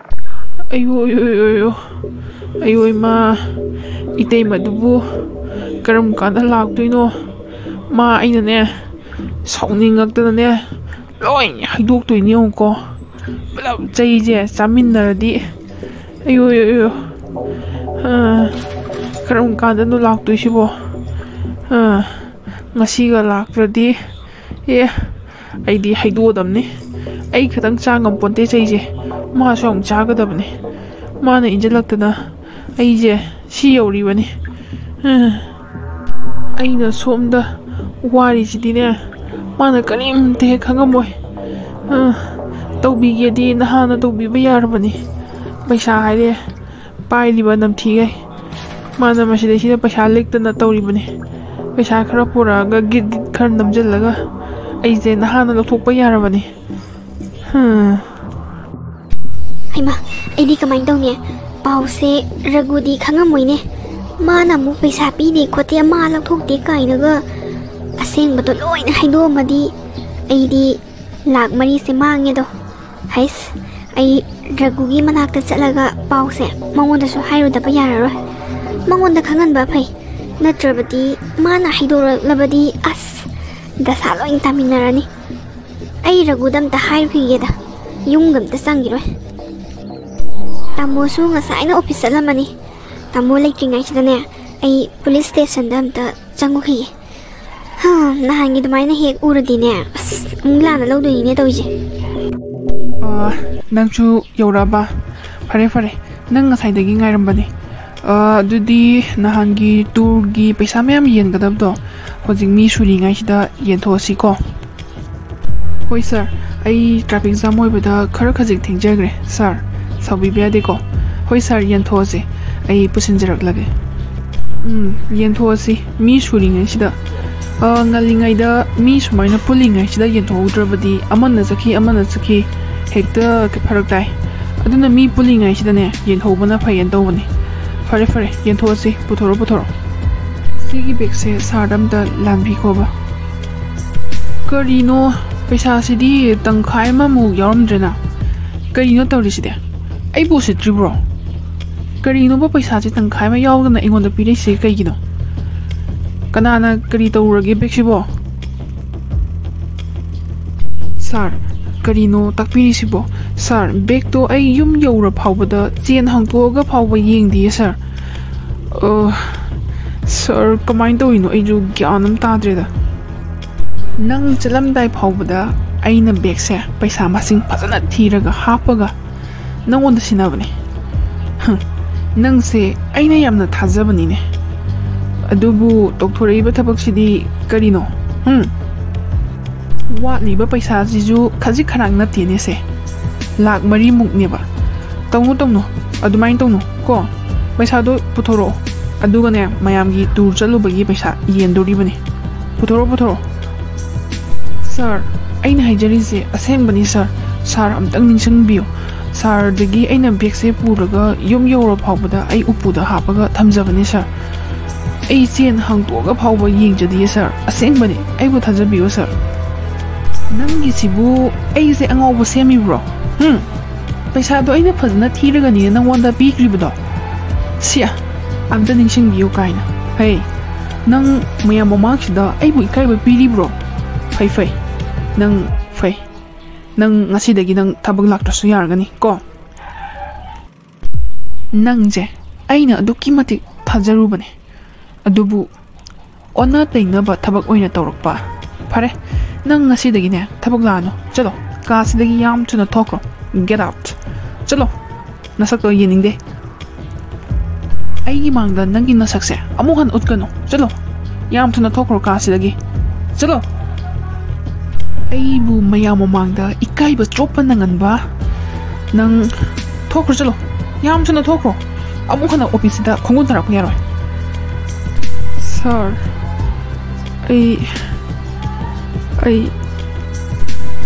ꯑꯌꯣ, ꯑꯌꯣ, ꯑꯌꯣ, ꯑꯌꯣ꯫ ꯑꯌꯣ, ꯏꯃꯥ, ꯏꯇꯩꯃꯗꯨꯕꯨ ꯀꯔꯝ ꯀꯥꯟꯗ ꯂꯥꯛꯇꯣꯏꯅꯣ? ꯃꯥ ꯑꯩꯅꯅꯦ, ꯁꯥꯎꯅꯤꯡꯉꯛꯇꯅꯅꯦ, ꯂꯣꯏ ꯍꯩꯗꯣꯛꯇꯣꯏꯅꯤ ꯌꯦꯡꯉꯨꯀꯣ꯫ ꯄꯨꯂꯞ ꯆꯩꯁꯦ ꯆꯥꯃꯤꯟꯅꯔꯗꯤ꯫ ꯑꯌꯣ, ꯑꯌꯣ, ꯑꯌꯣ꯫ ꯑꯥ, ꯀꯔꯝ ꯀꯥꯟꯗꯅꯣ ꯂꯥꯛꯇꯣꯏꯁꯤꯕꯣ? ꯑꯥ, ꯉꯁꯤꯒ ꯂꯥꯛꯇ꯭ꯔꯗꯤ, ꯑꯦ, ꯑꯩꯗꯤ ꯍꯩꯗꯣꯛꯑꯗꯕꯅꯤ꯫ ꯑꯩ ꯈꯛꯇꯪ ꯆꯥ ꯉꯝꯄꯣꯟꯇꯦ ꯆꯩꯁꯦ꯫ ꯃꯥꯁꯨ ꯑꯃꯨꯛ ꯆꯥꯒꯗꯕꯅꯤ꯫ ꯃꯥꯅ ꯏꯟꯁꯤꯜꯂꯛꯇꯅ ꯑꯩꯁꯦ ꯁꯤ ꯌꯧꯔꯤꯕꯅꯤ꯫ ꯑꯥ, ꯑꯩꯅ ꯁꯣꯝꯗ ꯋꯥꯔꯤꯁꯤꯗꯤꯅꯦ, ꯃꯥꯅ ꯀꯔꯤꯝꯇ ꯍꯦꯛ ꯈꯪꯉꯝꯃꯣꯏ꯫ ꯑꯥ, ꯇꯧꯕꯤꯒꯦꯗꯤ ꯅꯍꯥꯟꯅ ꯇꯧꯕꯤꯕ ꯌꯥꯔꯕꯅꯤ꯫ ꯄꯩꯁꯥ ꯍꯥꯏꯔꯦ, ꯄꯥꯏꯔꯤꯕ ꯅꯝꯊꯤꯒꯩ꯫ ꯃꯥꯅ ꯃꯁꯤꯗꯩꯁꯤꯗ ꯄꯩꯁꯥ ꯂꯤꯛꯇꯅ ꯇꯧꯔꯤꯕꯅꯤ꯫ ꯄꯩꯁꯥ ꯈꯔ ꯄꯨꯔꯛꯑꯒ ꯒꯤꯠ ꯒꯤꯠ ꯈꯔ ꯅꯝꯁꯤꯜꯂꯒ ꯑꯩꯁꯦ ꯅꯍꯥꯟꯅ ꯂꯧꯊꯣꯛꯄ ꯌꯥꯔꯕꯅꯤ꯫ ꯍꯝ꯫ ꯍꯩꯃꯥ, ꯑꯩꯗꯤ ꯀꯃꯥꯏꯅ ꯇꯧꯅꯤ? ꯄꯥꯎꯁꯦ ꯔꯘꯨꯗꯤ ꯈꯪꯉꯝꯃꯣꯏꯅꯦ꯫ ꯃꯥꯅ ꯑꯃꯨꯛ ꯄꯩꯁꯥ ꯄꯤꯗꯦ ꯈꯣꯠꯇꯦ, ꯃꯥ ꯂꯧꯊꯣꯛꯇꯦ ꯀꯥꯏꯅꯒ ꯑꯁꯦꯡꯕꯗꯣ ꯂꯣꯏꯅ ꯍꯥꯏꯗꯣꯛꯑꯝꯃꯗꯤ ꯑꯩꯗꯤ ꯂꯥꯛ ꯃꯔꯤꯁꯦ ꯃꯥꯡꯉꯦꯗꯣ꯫ ꯍꯩꯁ, ꯑꯩ ꯔꯘꯨꯒꯤ ꯃꯅꯥꯛꯇ ꯆꯠꯂꯒ ꯄꯥꯎꯁꯦ ꯃꯉꯣꯟꯗꯁꯨ ꯍꯥꯏꯔꯨꯗꯕ ꯌꯥꯔꯔꯣꯏ꯫ ꯃꯉꯣꯟꯗ ꯈꯪꯍꯟꯕ ꯐꯩ꯫ ꯅꯠꯇ꯭ꯔꯕꯗꯤ ꯃꯥꯅ ꯍꯩꯗꯣꯔꯛꯂꯕꯗꯤ ꯑꯁ, ꯗꯁꯥ ꯂꯣꯏ ꯇꯥꯃꯤꯟꯅꯔꯅꯤ꯫ ꯑꯩ ꯔꯘꯨꯗ ꯑꯝꯇ ꯍꯥꯏꯔꯨꯈꯤꯒꯦꯗ, ꯌꯨꯝꯒ ꯑꯝꯇ ꯆꯪꯈꯤꯔꯣꯏ꯫ ꯇꯥꯃꯣꯁꯨ ꯉꯁꯥꯏꯅ ꯑꯣꯐꯤꯁ ꯆꯠꯂꯝꯃꯅꯤ꯫ ꯇꯥꯃꯣ ꯂꯩꯇ꯭ꯔꯤꯉꯩꯁꯤꯗꯅꯦ, ꯑꯩ ꯄꯨꯂꯤꯁ ꯁ꯭ꯇꯦꯁꯟꯗ ꯑꯝꯇ ꯆꯪꯉꯨꯈꯤꯒꯦ꯫ ꯍꯥ, ꯅꯍꯥꯟꯒꯤ ꯑꯗꯨꯃꯥꯏꯅ ꯍꯦꯛ ꯎꯔꯗꯤꯅꯦ, ꯑꯁ, ꯑꯃꯨꯛ ꯂꯥꯟꯅ ꯂꯧꯗꯣꯏꯅꯤꯅꯦ ꯇꯧꯔꯤꯁꯦ꯫ ꯑꯥ, ꯅꯪꯁꯨ ꯌꯧꯔꯛꯑꯕ? ꯐꯔꯦ, ꯐꯔꯦ, ꯅꯪ ꯉꯁꯥꯏꯗꯒꯤ ꯉꯥꯏꯔꯝꯕꯅꯦ꯫ ꯑꯥ, ꯑꯗꯨꯗꯤ ꯅꯍꯥꯟꯒꯤ ꯇꯨꯔꯒꯤ ꯄꯩꯁꯥ ꯃꯌꯥꯝ ꯌꯦꯟꯒꯗꯕꯗꯣ ꯍꯧꯖꯤꯛ ꯃꯤ ꯁꯨꯔꯤꯉꯩꯁꯤꯗ ꯌꯦꯟꯊꯣꯛꯑꯁꯤꯀꯣ꯫ ꯍꯣꯏ ꯁꯥꯔ, ꯑꯩ ꯇ꯭ꯔꯥꯐꯤꯛ ꯖꯥꯝ ꯑꯣꯏꯕꯗ ꯈꯔ ꯈꯖꯤꯛ ꯊꯦꯡꯖꯈ꯭ꯔꯦ ꯁꯥꯔ, ꯁꯥꯎꯕꯤꯕ ꯌꯥꯗꯦꯀꯣ꯫ ꯍꯣꯏ ꯁꯥꯔ, ꯌꯦꯟꯊꯣꯛꯑꯁꯤ, ꯑꯩ ꯄꯨꯁꯤꯟꯖꯔꯛꯂꯒꯦ꯫ ꯎꯝ, ꯌꯦꯟꯊꯣꯛꯑꯁꯤ, ꯃꯤ ꯁꯨꯔꯤꯉꯩꯁꯤꯗ꯫ ꯑ, ꯉꯜꯂꯤꯉꯩꯗ ꯃꯤ ꯁꯨꯃꯥꯏꯅ ꯄꯨꯜꯂꯤꯉꯩꯁꯤꯗ ꯌꯦꯟꯊꯣꯛꯍꯧꯗ꯭ꯔꯕꯗꯤ ꯑꯃꯅ ꯆꯠꯈꯤ, ꯑꯃꯅ ꯆꯠꯈꯤ, ꯍꯦꯛꯇ ꯐꯔꯛ ꯇꯥꯏ꯫ ꯑꯗꯨꯅ ꯃꯤ ꯄꯨꯜꯂꯤꯉꯩꯁꯤꯗꯅꯦ ꯌꯦꯟꯊꯣꯛꯍꯧꯕꯅ ꯐꯩꯌꯦꯅ ꯇꯧꯕꯅꯤ꯫ ꯐꯔꯦ, ꯐꯔꯦ, ꯌꯦꯟꯊꯣꯛꯑꯁꯤ, ꯄꯨꯊꯣꯔꯛꯑꯣ, ꯄꯨꯊꯣꯔꯛꯑꯣ꯫ ꯁꯤꯒꯤ ꯕꯦꯒꯁꯦ ꯁꯥꯔꯗ ꯑꯝꯇ ꯂꯥꯟꯕꯤꯈꯣꯕ꯫ ꯀꯔꯤꯅꯣ, ꯄꯩꯁꯥꯁꯤꯗꯤ ꯇꯪꯈꯥꯏ ꯑꯃꯃꯨꯛ ꯌꯥꯎꯔꯝꯗ꯭ꯔꯦꯅ꯫ ꯀꯔꯤꯅꯣ ꯇꯧꯔꯤꯁꯤꯗꯤ? ꯑꯩꯕꯨ ꯎꯁꯤꯠꯇ꯭ꯔꯤꯕ꯭ꯔꯣ? ꯀꯔꯤꯅꯣꯕ ꯄꯩꯁꯥꯁꯦ ꯇꯪꯈꯥꯏ ꯑꯃ ꯌꯥꯎꯗꯅ ꯑꯩꯉꯣꯟꯗ ꯄꯤꯔꯛꯏꯁꯦ ꯀꯩꯒꯤꯅꯣ? ꯀꯅꯥꯅ ꯀꯔꯤ ꯇꯧꯔꯨꯔꯒꯦ ꯕꯦꯒꯁꯤꯕꯣ? ꯁꯥꯔ, ꯀꯔꯤꯅꯣ ꯇꯥꯛꯄꯤꯔꯤꯁꯤꯕꯣ? ꯁꯥꯔ, ꯕꯦꯒꯇꯣ ꯑꯩ ꯌꯨꯝ ꯌꯧꯔ ꯐꯥꯎꯕꯗ ꯆꯦꯟ ꯍꯥꯡꯇꯣꯛꯑꯒ ꯐꯥꯎꯕ ꯌꯦꯡꯗꯤꯌꯦ ꯁꯥꯔ꯫ ꯑ, ꯁꯥꯔ, ꯀꯃꯥꯏꯅ ꯇꯧꯔꯤꯅꯣ? ꯑꯩꯁꯨ ꯒ꯭ꯌꯥꯟ ꯑꯃ ꯇꯥꯗ꯭ꯔꯦꯗ꯫ ꯅꯪ ꯆꯠꯂꯝꯗꯥꯏ ꯐꯥꯎꯕꯗ ꯑꯩꯅ ꯕꯦꯒꯁꯦ ꯄꯩꯁꯥ ꯃꯁꯤꯡ ꯐꯖꯅ ꯊꯤꯔꯒ ꯍꯥꯞꯄꯒ ꯅꯪꯉꯣꯟꯗ ꯁꯤꯟꯅꯕꯅꯦ꯫ ꯍꯝ, ꯅꯪꯁꯦ ꯑꯩꯅ ꯌꯥꯝꯅ ꯊꯥꯖꯕꯅꯤꯅꯦ꯫ ꯑꯗꯨꯕꯨ ꯇꯧꯊꯣꯔꯛꯏꯕ ꯊꯕꯛꯁꯤꯗꯤ ꯀꯔꯤꯅꯣ? ꯍꯝ? ꯋꯥꯠꯂꯤꯕ ꯄꯩꯁꯥꯁꯤꯁꯨ ꯈꯖꯤꯛ ꯈꯔꯥꯛ ꯅꯠꯇꯦꯅꯦꯁꯦ, ꯂꯥꯛ ꯃꯔꯤꯃꯨꯛꯅꯦꯕ꯫ ꯇꯧꯅꯨ, ꯇꯧꯅꯨ, ꯑꯗꯨꯃꯥꯏꯅ ꯇꯧꯅꯨ ꯀꯣ꯫ ꯄꯩꯁꯥꯗꯣ ꯄꯨꯊꯣꯔꯛꯑꯣ, ꯑꯗꯨꯒꯅꯦ ꯃꯌꯥꯝꯒꯤ ꯇꯨꯔ ꯆꯠꯂꯨꯕꯒꯤ ꯄꯩꯁꯥ ꯌꯦꯟꯗꯣꯔꯤꯕꯅꯤ꯫ ꯄꯨꯊꯣꯔꯛꯑꯣ, ꯄꯨꯊꯣꯔꯛꯑꯣ꯫ ꯁꯥꯔ, ꯑꯩꯅ ꯍꯥꯏꯖꯔꯤꯁꯦ ꯑꯁꯦꯡꯕꯅꯤ ꯁꯥꯔ꯫ ꯁꯥꯔ, ꯑꯝꯇꯪ ꯅꯤꯡꯁꯤꯡꯕꯤꯌꯨ꯫ ꯁꯥꯔꯗꯒꯤ ꯑꯩꯅ ꯕꯦꯒꯁꯦ ꯄꯨꯔꯒ ꯌꯨꯝ ꯌꯧꯔ ꯐꯥꯎꯕꯗ ꯑꯩ ꯎꯄꯨꯗ ꯍꯥꯞꯄꯒ ꯊꯝꯖꯕꯅꯤ ꯁꯥꯔ꯫ ꯑꯩ ꯆꯦꯟ ꯍꯥꯡꯇꯣꯛꯑꯒ ꯐꯥꯎꯕ ꯌꯦꯡꯖꯗꯤꯌꯦ ꯁꯥꯔ, ꯑꯁꯦꯡꯕꯅꯤ, ꯑꯩꯕꯨ ꯊꯥꯖꯕꯤꯌꯨ ꯁꯥꯔ꯫ ꯅꯪꯒꯤꯁꯤꯕꯨ ꯑꯩꯁꯦ ꯑꯉꯥꯎꯕ ꯁꯦꯝꯃꯤꯕ꯭ꯔꯣ? ꯍꯨꯝ? ꯄꯩꯁꯥꯗꯣ ꯑꯩꯅ ꯐꯖꯅ ꯊꯤꯔꯒꯅꯤꯅꯦ ꯅꯪꯉꯣꯟꯗ ꯄꯤꯈ꯭ꯔꯤꯕꯗꯣ꯫ ꯁꯤ, ꯑꯝꯇ ꯅꯤꯡꯁꯤꯡꯕꯤꯌꯨ ꯀꯥꯏꯅ꯫ ꯍꯩ, ꯅꯪ ꯃꯌꯥꯝ ꯃꯃꯥꯡꯁꯤꯗ ꯑꯩꯕꯨ ꯏꯀꯥꯏꯕ ꯄꯤꯔꯤꯕ꯭ꯔꯣ? ꯐꯩ, ꯐꯩ, ꯅꯪ ꯐꯩ꯫ ꯅꯪ ꯉꯁꯤꯗꯒꯤ ꯅꯪ ꯊꯕꯛ ꯂꯥꯛꯇ꯭ꯔꯁꯨ ꯌꯥꯔꯒꯅꯤ ꯀꯣ꯫ ꯅꯪꯁꯦ ꯑꯩꯅ ꯑꯗꯨꯛꯀꯤ ꯃꯇꯤꯛ ꯊꯥꯖꯔꯨꯕꯅꯦ, ꯑꯗꯨꯕꯨ ꯑꯣꯟꯅ ꯇꯩꯅꯕ ꯊꯕꯛ ꯑꯣꯏꯅ ꯇꯧꯔꯛꯄ꯫ ꯐꯔꯦ, ꯅꯪ ꯉꯁꯤꯗꯒꯤꯅꯦ ꯊꯕꯛ ꯂꯥꯛꯑꯅꯨ꯫ ꯆꯠꯂꯣ, ꯀꯥꯁꯤꯗꯒꯤ ꯌꯥꯝ ꯊꯨꯅ ꯊꯣꯛꯈ꯭ꯔꯣ꯫ Get out. ꯆꯠꯂꯣ, ꯅꯁꯛꯇꯣ ꯌꯦꯡꯅꯤꯡꯗꯦ꯫ ꯑꯩꯒꯤ ꯃꯥꯡꯗ ꯅꯪꯒꯤ ꯅꯁꯛꯁꯦ ꯑꯃꯨꯛ ꯍꯟꯅ ꯎꯠꯀꯅꯨ꯫ ꯆꯠꯂꯣ, ꯌꯥꯝ ꯊꯨꯅ ꯊꯣꯛꯈ꯭ꯔꯣ ꯀꯥꯁꯤꯗꯒꯤ꯫ ꯆꯠꯂꯣ꯫ ꯑꯩꯕꯨ ꯃꯌꯥꯝ ꯃꯃꯥꯡꯗ ꯏꯀꯥꯏꯕ ꯆꯣꯞꯄ ꯅꯪꯍꯟꯕ꯫ ꯅꯪ ꯊꯣꯛꯈ꯭ꯔꯣ, ꯆꯠꯂꯣ꯫ ꯌꯥꯝ ꯊꯨꯅ ꯊꯣꯛꯈ꯭ꯔꯣ꯫ ꯑꯃꯨꯛ ꯍꯟꯅ ꯑꯣꯐꯤꯁꯁꯤꯗ ꯈꯣꯡꯒꯨꯟ ꯊꯥꯔꯛꯄ ꯌꯥꯔꯣꯏ꯫ ꯁꯥꯔ, ꯑꯩ, ꯑꯩ,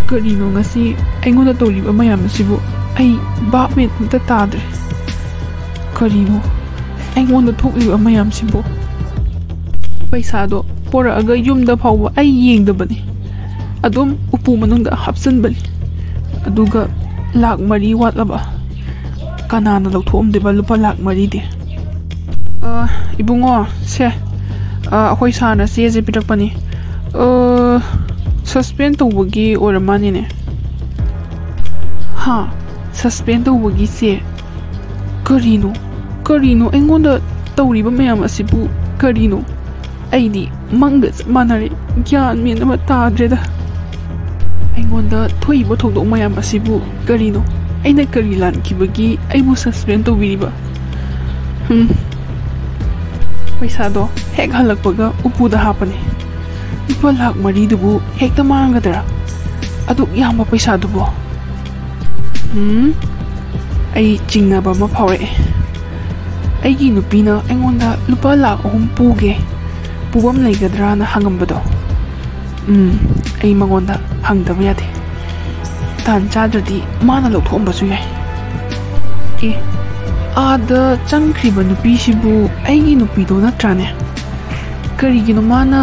ꯀꯔꯤꯅꯣ ꯉꯁꯤ ꯑꯩꯉꯣꯟꯗ ꯇꯧꯔꯤꯕ ꯃꯌꯥꯝ ꯑꯁꯤꯕꯨ? ꯑꯩ ꯚꯥꯞ ꯃꯦꯟ ꯑꯝꯇ ꯇꯥꯗ꯭ꯔꯦ꯫ ꯀꯔꯤꯅꯣ ꯑꯩꯉꯣꯟꯗ ꯊꯣꯛꯂꯤꯕ ꯃꯌꯥꯝꯁꯤꯕꯨ? ꯄꯩꯁꯥꯗꯣ ꯄꯣꯔꯛꯑꯒ ꯌꯨꯝꯗ ꯐꯥꯎꯕ ꯑꯩ ꯌꯦꯡꯗꯕꯅꯤ꯫ ꯑꯗꯨꯝ ꯎꯄꯨ ꯃꯅꯨꯡꯗ ꯍꯥꯞꯆꯤꯟꯕꯅꯤ꯫ ꯑꯗꯨꯒ ꯂꯥꯛ ꯃꯔꯤ ꯋꯥꯠꯂꯕ꯫ ꯀꯅꯥꯅ ꯂꯧꯊꯣꯛꯑꯝꯗꯣꯏꯕ ꯂꯨꯄꯥ ꯂꯥꯛ ꯃꯔꯤꯗꯤ? ꯑ, ꯏꯕꯨꯡꯉꯣ, ꯁꯦ, ꯑ, ꯑꯩꯈꯣꯏ ꯁꯥꯔꯅ ꯆꯦꯁꯦ ꯄꯤꯔꯛꯄꯅꯤ꯫ ꯑ, suspend ꯇꯧꯕꯒꯤ ꯑꯣꯏꯔ ꯃꯥꯅꯤꯅꯦ꯫ ꯍꯥ? Suspend ꯇꯧꯕꯒꯤ ꯆꯦ? ꯀꯔꯤꯅꯣ? ꯀꯔꯤꯅꯣ ꯑꯩꯉꯣꯟꯗ ꯇꯧꯔꯤꯕ ꯃꯌꯥꯝ ꯑꯁꯤꯕꯨ? ꯀꯔꯤꯅꯣ? ꯑꯩꯗꯤ ꯃꯪꯒ ꯆꯞ ꯃꯥꯟꯅꯔꯦ꯫ ꯒ꯭ꯌꯥꯟ ꯃꯦꯟ ꯑꯃ ꯇꯥꯗ꯭ꯔꯦꯗ꯫ ꯑꯩꯉꯣꯟꯗ ꯊꯣꯛꯏꯕ ꯊꯧꯗꯣꯛ ꯃꯌꯥꯝ ꯑꯁꯤꯕꯨ ꯀꯔꯤꯅꯣ? ꯑꯩꯅ ꯀꯔꯤ ꯂꯥꯟꯈꯤꯕꯒꯤ ꯑꯩꯕꯨ suspend ꯇꯧꯕꯤꯔꯤꯕ? ꯍꯝ꯫ ꯄꯩꯁꯥꯗꯣ ꯍꯦꯛ ꯍꯜꯂꯛꯄꯒ ꯎꯄꯨꯗ ꯍꯥꯞꯄꯅꯤ꯫ ꯂꯨꯄꯥ ꯂꯥꯛ ꯃꯔꯤꯗꯨꯕꯨ ꯍꯦꯛꯇ ꯃꯥꯡꯒꯗ꯭ꯔꯥ? ꯑꯗꯨꯛ ꯌꯥꯝꯕ ꯄꯩꯁꯥꯗꯨꯕꯨ? ꯍꯝ? ꯑꯩ ꯆꯤꯡꯅꯕ ꯑꯃ ꯐꯥꯎꯔꯛꯑꯦ꯫ ꯑꯩꯒꯤ ꯅꯨꯄꯤꯅ ꯑꯩꯉꯣꯟꯗ ꯂꯨꯄꯥ ꯂꯥꯛ ꯑꯍꯨꯝ ꯄꯨꯒꯦ, ꯄꯨꯐꯝ ꯂꯩꯒꯗ꯭ꯔꯥꯅ ꯍꯪꯉꯝꯕꯗꯣ꯫ ꯎꯝ, ꯑꯩ ꯃꯉꯣꯟꯗ ꯍꯪꯗꯕ ꯌꯥꯗꯦ꯫ ꯇꯥꯟ ꯆꯥꯗ꯭ꯔꯗꯤ ꯃꯥꯅ ꯂꯧꯊꯣꯛꯑꯝꯕꯁꯨ ꯌꯥꯏ꯫ ꯑꯦ, ꯑꯥꯗ ꯆꯪꯈ꯭ꯔꯤꯕ ꯅꯨꯄꯤꯁꯤꯕꯨ ꯑꯩꯒꯤ ꯅꯨꯄꯤꯗꯣ ꯅꯠꯇ꯭ꯔꯥꯅꯦ? ꯀꯔꯤꯒꯤꯅꯣ ꯃꯥꯅ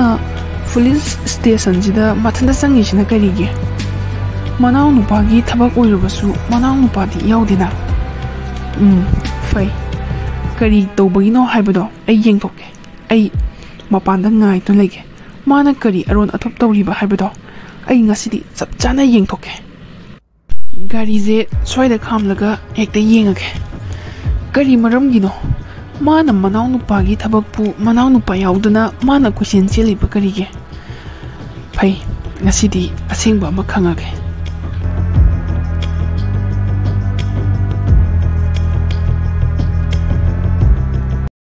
ꯄꯨꯂꯤꯁ ꯁ꯭ꯇꯦꯁꯟꯁꯤꯗ ꯃꯊꯟꯇ ꯆꯪꯉꯤꯁꯤꯅ ꯀꯔꯤꯒꯤ? ꯃꯅꯥꯎ ꯅꯨꯄꯥꯒꯤ ꯊꯕꯛ ꯑꯣꯏꯔꯕꯁꯨ ꯃꯅꯥꯎ ꯅꯨꯄꯥꯗꯤ ꯌꯥꯎꯗꯦꯅ꯫ ꯎꯝ, ꯐꯩ꯫ ꯀꯔꯤ ꯇꯧꯕꯒꯤꯅꯣ ꯍꯥꯏꯕꯗꯣ ꯑꯩ ꯌꯦꯡꯊꯣꯛꯀꯦ꯫ ꯑꯩ ꯃꯄꯥꯟꯗ ꯉꯥꯏꯗꯨꯅ ꯂꯩꯒꯦ꯫ ꯃꯥꯅ ꯀꯔꯤ ꯑꯔꯣꯟ ꯑꯊꯨꯞ ꯇꯧꯔꯤꯕ ꯍꯥꯏꯕꯗꯣ ꯑꯩ ꯉꯁꯤꯗꯤ ꯆꯞ ꯆꯥꯅ ꯌꯦꯡꯊꯣꯛꯀꯦ꯫ ꯒꯥꯔꯤꯁꯦ ꯁ꯭ꯋꯥꯏꯗ ꯈꯥꯝꯂꯒ ꯍꯦꯛꯇ ꯌꯦꯡꯉꯒꯦ꯫ ꯀꯔꯤ ꯃꯔꯝꯒꯤꯅꯣ? ꯃꯥꯅ ꯃꯅꯥꯎꯅꯨꯄꯥꯒꯤ ꯊꯕꯛꯄꯨ ꯃꯅꯥꯎꯅꯨꯄꯥ ꯌꯥꯎꯗꯅ ꯃꯥꯅ ꯀꯣꯏꯆꯦꯟ ꯆꯦꯜꯂꯤꯕ ꯀꯔꯤꯒꯤ? ꯐꯩ, ꯉꯁꯤꯗꯤ ꯑꯁꯦꯡꯕ ꯑꯃ ꯈꯪꯉꯒꯦ꯫